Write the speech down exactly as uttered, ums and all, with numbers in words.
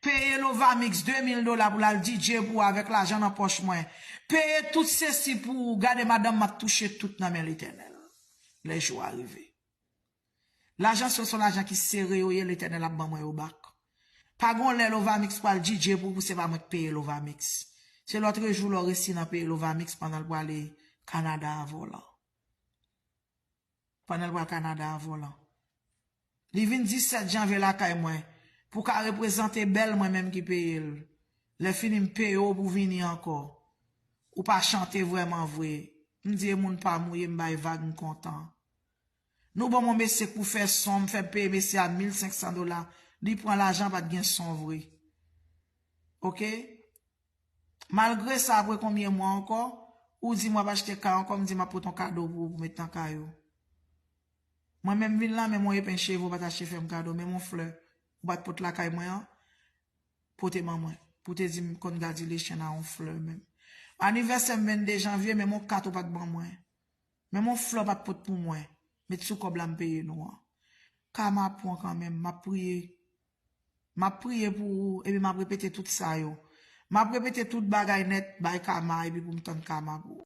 Peye Lovamix de mil dola pou l al D J pou ou avèk lajan nan pòch mwen. Peye tout sesi pou ou. Gade madanm m ap touche tout nan men Letènèl. Lè jou a rive. Lajan sa yo se yon lajan ki sere yo ye, Letènèl ap ban mwen yo bak. Pa gon lè Lovamix pral D J pou ou, pou se pa mwen k peye Lovamix. Se lòtrejou lè w resi nan peye Lovamix pandan l prale Kanada a vòlò. Pandan l pral Kanada a vòlò. Li vin disèt janvye lakay mwen pou ka reprezante bèl mwen menm ki peye l. Lè fini m peye w pou vini ankò. Ou pa chante vrèman vre. M di e moun pa m ou ye, m bay vag, m kontan. Nou ban m yon mesye k pou fè son, m fè peye mesye a mil senk san dola. Li pran lajan, pa t gen son vre. Oke? Malgre sa, apre konbyen mwa ankò, ou di m w ap achte kay ankò, m di m ap pote yon kado pou ou, pou met nan kay ou. Mwen menm vin la, men m yon epen cheve, ou pa t achte fè m kado, men m yon flè, ou pa t pote lakay mwen an, pote ban mwen. Pou te di m congratulations a yon flè menm. Anivèsè m vennde janvye, men m yon kat ou pa t ban mwen. Men m yon flè ou pa t pote pou mwen. Met sou kòb la m peye nou an. Kama ap pran kanmenm, m ap priye. M ap priye pou ou, epi m ap repete tout sa yo. M ap repete tout bagay nèt, bay kama, epi pou m tann kama pou ou.